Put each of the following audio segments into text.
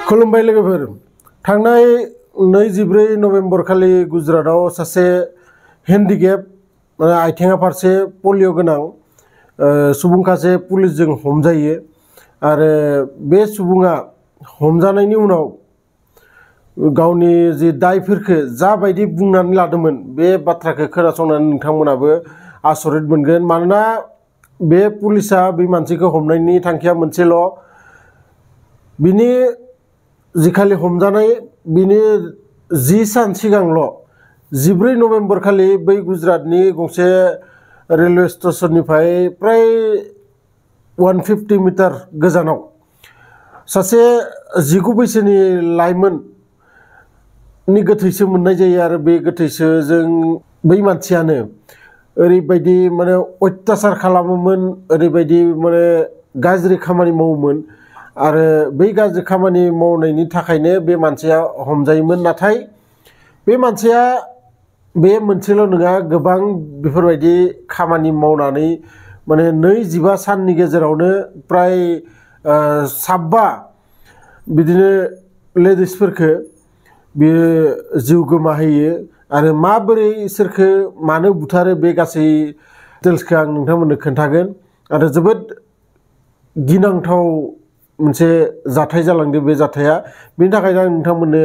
खुलुमबाय लोगोफोर थांनाय 24 नभेम्बर खालि गुजरातआव सासे हेन्डिकेप आथिङा फारसे पलिअ गोनां सुबुं सासे पुलिसजों हमजायो आरो बे सुबुङा हमजानायनि उनाव गावनि जि दायफोरखौ जाबायदि बुंनानै लादोंमोन बे बाथ्राखौ खोनासंनानै नोंथांमोनाबो आसरित मोनगोन मानोना बे पुलिसा बे मानसिखौ हमनायनि थांखिया मोनसेल' बिनि जिखालि हमजानाय बिनि 10 सान सिगांल' 14 नभेम्बर खालि बै गुजरातनि गंसे रेलवे स्टेशननिफ्राय प्राय 150 मिटार गोजानाव सासे 19 बैसोनि लाइमोननि गोथैसो मोननाय जायो आरो बे गोथैसोजों बै मानसियानो ओरैबायदि माने अत्याचार खालामोमोन ओरैबायदि माने गाज्रि खामानि मावोमोन आरो बै गाज्रि खामानि मावनायनि थाखायनो बे मानसिया हमजायोमोन नाथाय बे मानसिया बे मोनसेल' नङा गोबां बेफोरबायदि खामानि मावनानै माने 25 साननि गेजेरावनो प्राय 7 बिदिनो लेडिसफोरखौ बियो जिउ गोमाहोयो आरो माबोरै इसोरखौ मानो बुथारो बे गासै डिटेल्सखौ आं नोंथांमोननो खोन्थागोन आरो जोबोद गिनांथाव मोनसे जाथाय जालांदों बे जाथाया बेनि थाखायनो आं नोंथांमोननो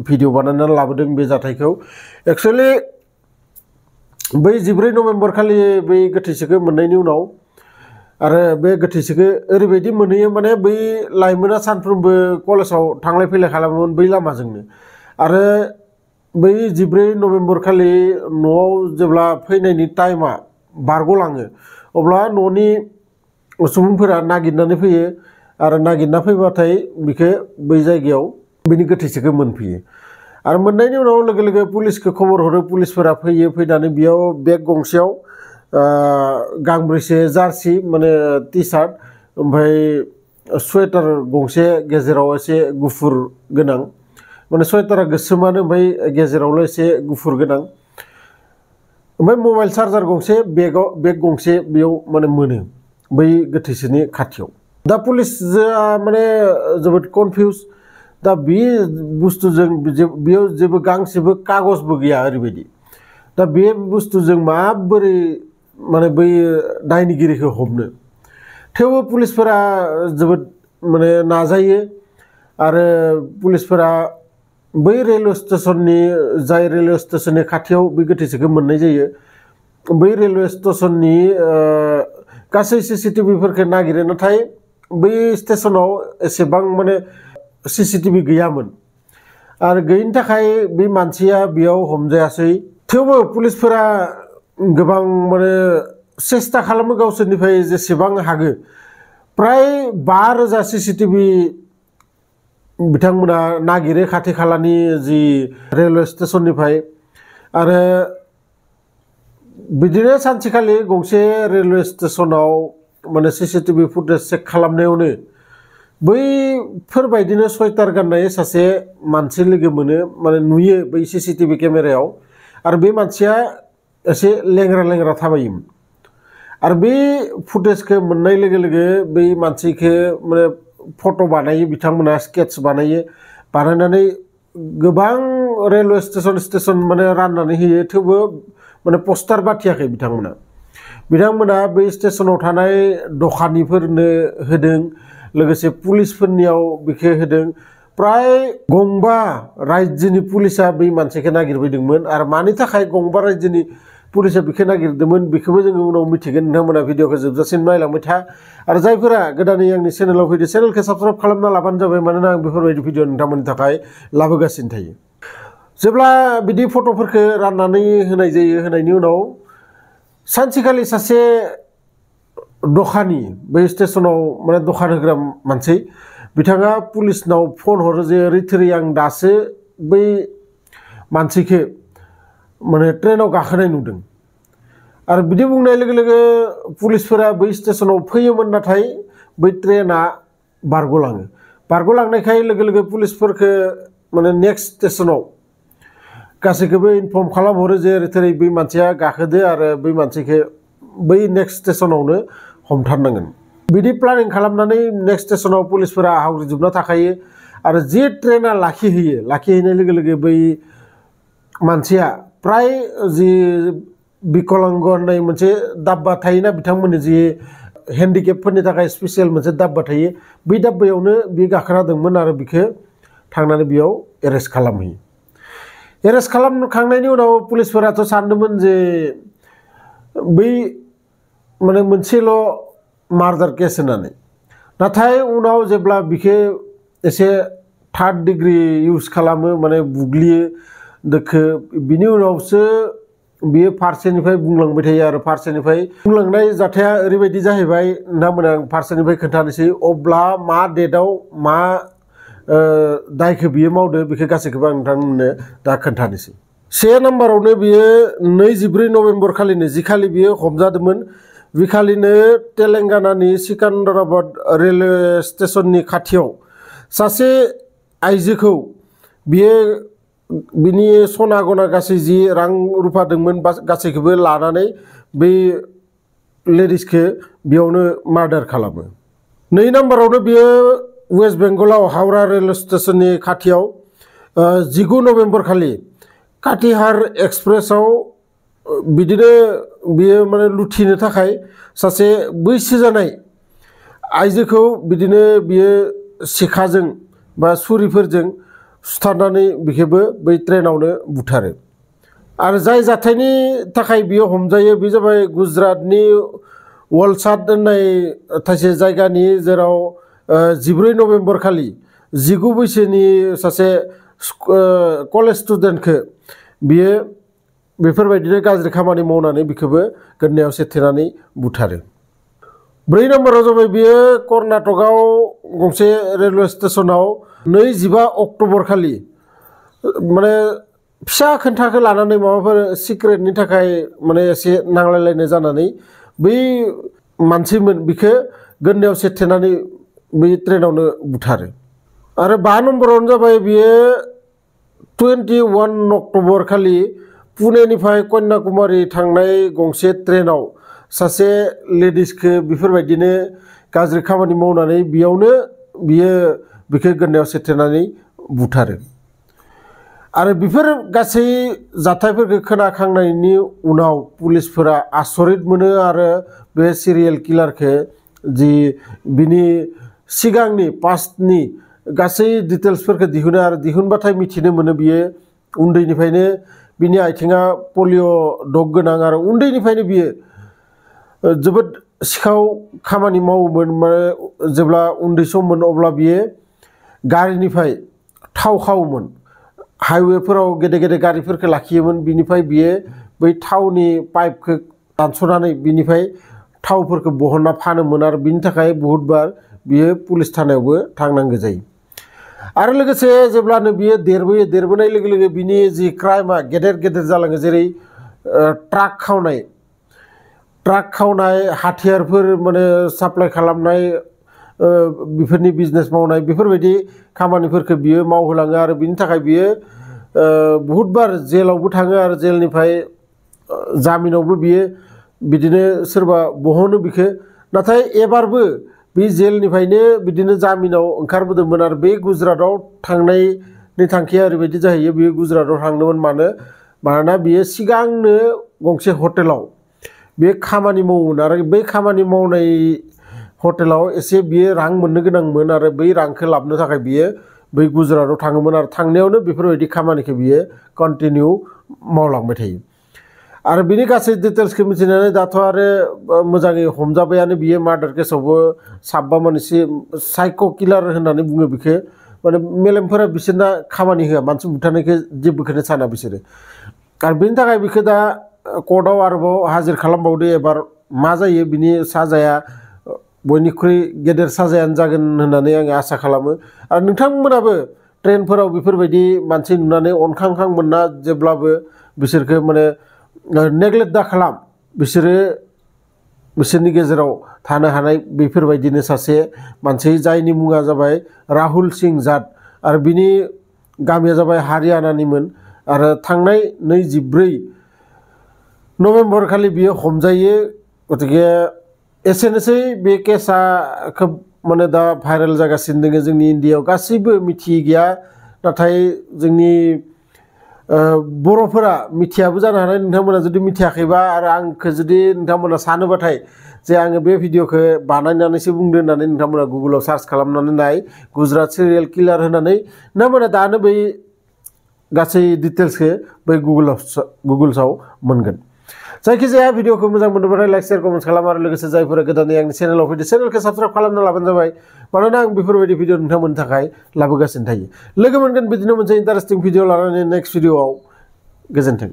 भिडिअ बानायनानै लाबोदों बे जाथायखौ एक्चुअली बै 14 नभेम्बर खालि बै गोथैसोखौ मोननायनि उनाव आरो बे गोथैसोखौ ओरैबायदि मोनहैयो माने बै लाइमोना सानफ्रोमबो कलेजाव थांलाय फैलाय खालामोमोन बै लामाजोंनो आरो बै 14 नभेम्बर खालि न'आव जेब्ला फैनायनि टाइमा बारग'लाङो अब्ला न'नि सुबुंफोरा नागिरनानै फैयो आरो नागिरना फैबाथाय बिखौ बै जायगायाव बिनि गोथैसोखौ मोनफैयो आरो मोननायनि उनाव लोगो लोगो पुलिसखौ खबर हरो पुलिसफोरा फैयो फैनानै बेयाव बेग गंसेयाव गांब्रैसो जार्सि माने टि सार्ट ओमफ्राय स्वेटार गंसे गेजेराव एसे गुफुर गोनां माने स्वेटारा गोसोमानो ओमफ्राय गेजेरावल' एसे गुफुर गोनां ओमफ्राय मबाइल चार्जार गंसे बेग गंसे बेयाव माने मोनो बै गोथैसोनि खाथियाव दा पुलिसआ माने जोबोद कनफिउज दा बे बुस्थुजों बेयाव जेबो गांसेबो कागजबो गैया ओरैबायदि दा बे बुस्थुजों माबोरै माने बै दायनिगिरिखौ हमनो थेवबो पुलिसफोरा जोबोद माने नाजायो आरो पुलिसफोरा बै रेलवे स्टेशननि जाय रेलवे स्टेशननि खाथियाव बे गोथैसोखौ मोननाय जायो बै रेलवे स्टेशननि गासै CCTVफोरखौ नागिरो नाथाय बै स्टेशनाव एसेबां माने CCTV गैयामोन आरो गैयिनि थाखाय बे मानसिया बेयाव हमजायासै थेवबो पुलिसफोरा गोबां माने सेस्था खालामो गावसोरनिफ्राय जेसेबां हागो प्राय 5000 CCTV बिथांमोना नागिरो खाथि खालानि जि रेलवे स्टेशननिफ्राय आरो बिदिनो सानसेखालि गंसे रेलवे स्टेशनाव माने CCTV फुटेज चेक खालामनायावनो बैफोरबायदिनो स्वेटार गाननाय सासे मानसि लोगो मोनो माने नुयो बै CCTV केमेरायाव आरो बे मानसिया एसे लेंग्रा थाबायोमोन आरो बे फुटेजखौ मोननाय लोगो लोगो बै मानसिखौ माने फट' बानायो बिथांमोना स्केट्स बानायनानै गोबां रेलवे स्टेशन माने राननानै होयो थेवबो माने पस्टार बाथियाखै बिथांमोना बै स्टेशनाव थानाय दखानिफोरनो होदों लोगोसे पुलिसफोरनियाव बेखौ होदों प्राय 2 रायजोनि पुलिसा बै मानसिखौ नागिरफैदोंमोन आरो मानि थाखाय 2 रायजोनि पुलिसा बेखौ नागिरदोंमोन बेखौबो जोङो उनाव मिथिगोन नोंथांमोना भिडिअखौ जोबजासिम नायलांबाय था आरो जायफोरा गोदानै आंनि चेनेलाव फैदो चेनेलखौ साबस्क्राइब खालामना लाबानो जाबाय मानोना आं बेफोरबायदि भिडिअ नोंथांमोननि थाखाय लाबोगासिनो थायो जेब्ला बिदि फट'फोरखौ राननानै होनाय जायो होनायनि उनाव सानसेखालि सासे दखानि बै स्टेशनाव माने दखान होग्रा मानसि बिथाङा पुलिसनाव फन हरो जे ओरै आं दासो बै मानसिखौ माने ट्रेनाव गाखोनाय नुदों आरो बिदि बुंनाय लोगो लोगो पुलिसफोरा बै स्टेशनाव फैयोमोन नाथाय बै ट्रेना बारग'लांनायखाय लोगो लोगो पुलिसफोरखौ माने नेक्स्ट स्टेशनाव गासैखौबो इनफर्म खालामहरो जे ओरै बै मानसिया गाखोदो आरो बै मानसिखौ बै नेक्स्ट स्टेशनावनो हमथारनांगोन बिदि प्लानिं खालामनानै नेक्स्ट स्टेशनाव पुलिसफोरा हावरिजोबना थाखायो आरो जे ट्रेना लाखिहैनाय लोगो लोगो बै मानसिया प्राय जि बिकलांग होननाय मोनसे दाब्बा थायोना बिथांमोननि जि हेन्डिकेपफोरनि थाखाय स्पेसियेल मोनसे दाब्बा थायो बै दाब्बायावनो बे गाखोना दंमोन आरो बिखौ थांनानै बेयाव एरेस्ट खालामहैयो। एरेस्ट खालामखांनायनि उनाव पुलिसफोराथ' सानदोंमोन जे बै माने मोनसेल' मार्डार केस होननानै, नाथाय उनाव जेब्ला बिखौ एसे थार्ड डिग्री इउज खालामो माने बुग्लियो दोखो बिनि उनावसो बियो फारसेनिफ्राय बुंलांबाय थायो आरो फारसेनिफ्राय बुंलांनाय जाथाया ओरैबायदि जाहैबाय नोंथांमोना आं फारसेनिफ्राय खोन्थानोसै अब्ला मा डेटआव मा दायखौ बियो मावदो बेखौ गासैखौबो आं नोंथांमोननो दा खोन्थानोसै। 1 नाम्बारावनो बियो 24 नभेम्बर खालिनो जिखालि बियो हमजादोंमोन बिखालिनो तेलेंगानानि सिकान्दाराबाद रेलवे स्टेशननि खाथियाव सासे आइजोखौ बियो बिनि सना गना गासै जि रां रुफा दंमोन गासैखौबो लानानै बै लेडिसखौ बेयावनो मार्डार खालामो। 2 नाम्बारावनो बियो वेस्ट बेंगलाव हावड़ा रेलवे स्टेशननि खाथियाव 19 नभेम्बर खालि काटिहार एक्सप्रेसआव बिदिनो बियो माने लुथिनो थाखाय सासे बैसो जानाय आइजोखौ बिदिनो बियो सिखाजों बा सुरिफोरजों सुथारनानै बिखौबो बै ट्रेनावनो बुथारो। आरो जाय जाथायनि थाखाय बियो हमजायो बे जाबाय गुजरातनि वलसाड होननाय थाइसे जायगानि जेराव 14 नभेम्बर खालि 19 बैसोनि सासे कलेज स्टुडेन्टखौ बियो बेफोरबायदिनो गाज्रि खामानि मावनानै बिखौबो गोदनायाव सेथेनानै बुथारो। 4 नाम्बाराव जाबाय बियो कर्नाटकआव गंसे रेलवे स्टेशनाव 25 अक्ट'बर खालि माने फिसा खोन्थाखौ लानानै माबाफोर सिक्रेटनि थाखाय माने एसे नांलायलायनाय जानानै बै मानसिमोन बिखौ गोदनायाव सेथेनानै बै ट्रेनावनो बुथारो। आरो 5 नम्बरावनो जाबाय बियो 21 अक्ट'बर खालि पुनेनिफ्राय कन्याकुमारी थांनाय गंसे ट्रेनाव सासे लेडिसखौ बेफोरबायदिनो गाज्रि खामानि मावनानै बेयावनो बियो बिखौ गोदनायाव सेथेनानै बुथारो। आरो बेफोर गासै जाथायफोरखौ खोनाखांनायनि उनाव पुलिसफोरा आसरित मोनो आरो बे सिरियेल किलारखौ जि बिनि सिगांनि पास्टनि गासै डिटेल्सफोरखौ दिहुनो आरो दिहुनबाथाय मिथिनो मोनो बियो उन्दैनिफ्रायनो बिनि आथिङा पलिअ' दग गोनां आरो उन्दैनिफ्रायनो बियो जोबोद सिखाव खामानि मावोमोन। माने जेब्ला उन्दै सममोन अब्ला बियो गारिनिफ्राय थाव खावोमोन, हाइवेफोराव गेदेर गेदेर गारिफोरखौ लाखियोमोन, बिनिफ्राय बियो बै थावनि पाइपखौ दानस'नानै बिनिफ्राय थावफोरखौ बहनना फानोमोन आरो बिनि थाखाय बहुतबार बियो पुलिस थानायावबो थांनांगौ जायो। आरो लोगोसे जेब्लानो बियो देरबोयो देरबोनाय लोगो लोगो बिनि जि क्राइमा गेदेर गेदेर जालाङो जेरै ट्राक खावनाय हाथियारफोर माने साप्लाइ खालामनाय बेफोरनि बिजनेस मावनाय बेफोरबायदि खामानिफोरखौ बियो मावहोलाङो आरो बिनि थाखाय बियो बहुतबार जेलावबो थाङो आरो जेलनिफ्राय जामिनावबो बियो बिदिनो सोरबा बहनो बिखौ। नाथाय एबारबो बे जेलनिफ्रायनो बिदिनो जामिनाव ओंखारबोदोंमोन आरो बे गुजरातआव थांनायनि थांखिया ओरैबायदि जाहैयो बियो गुजरातआव थांदोंमोन मानोना बियो सिगांनो गंसे हटेलाव बे खामानि मावोमोन आरो बै खामानि मावनाय हटेलाव एसे बियो रां मोननो गोनांमोन आरो बै रांखौ लाबोनो थाखाय बियो बै गुजरातआव थाङोमोन आरो थांनायावनो बेफोरबायदि खामानिखौ बियो कन्टिनिउ मावलांबाय थायो। आरो बिनि गासै डिटेल्सखौ मिथिनानै दाथ' आरो मोजाङै हमजाबायानो बियो मार्डार केसावबो साबबा मानसि साइक' किलार होननानै बुङो बिखौ। माने मेलेमफोरा बिसोरना खामानि होआ, मानसि बुथारनायखौ जेबोखौनो साना बिसोरो। आरो बिनि थाखाय बिखौ दा कर्टआव आरोबाव हाजिर खालामबावदो एबार मा जायो बिनि साजाया बयनिख्रुइ गेदेर साजायानो जागोन होननानै आङो आसा खालामो। आरो नोंथांमोनाबो ट्रेनफोराव बेफोरबायदि मानसि नुनानै अनखांखां मोनना जेब्लाबो बिसोरखौ माने नेग्लेक्ट दा खालाम, बिसोरनि गेजेराव थानो हानाय बेफोरबायदिनो सासे मानसि जायनि मुङा जाबाय राहुल सिं जाट आरो बिनि गामिया जाबाय हारियानानिमोन आरो थांनाय 24 नभेम्बर खालि बियो हमजायो। गतिके एसेनोसै बे केसा खोब माने दा भाइरेल जागासिनो दङ जोंनि इन्डियायाव गासैबो मिथियै गैया नाथाय जोंनि बर'फोरा मिथियाबो जानो हानाय नोंथांमोना जुदि मिथियाखैबा आरो आंखौ जुदि नोंथांमोना सानोबाथाय जे आङो बे भिडिअखौ बानायनानैसो बुंदों होननानै नोंथांमोना गुगोलाव सार्च खालामनानै नाय गुजरात सिरियाल किलार होनानै नोंथांमोना दानो बै गासै डिटेल्सखौ बै गुगोल्सआव मोनगोन जायखिजाया भिडिअखौ मोजां मोनोबाथाय लाइक शेयार कमेन्ट खालाम आरो लोगोसे जायफोरा गोदानै आंनि चेनेलाव फैदो चेनेलखौ साबस्क्राइब खालामना लाबानो जाबाय मानोना आं बेफोरबायदि भिडिअ नोंथांमोननि थाखाय लाबोगासिनो थायो लोगो मोनगोन बिदिनो मोनसे इन्टारेस्टिं भिडिअ लानानै नेक्स्ट भिडिअआव गोजोन्थों।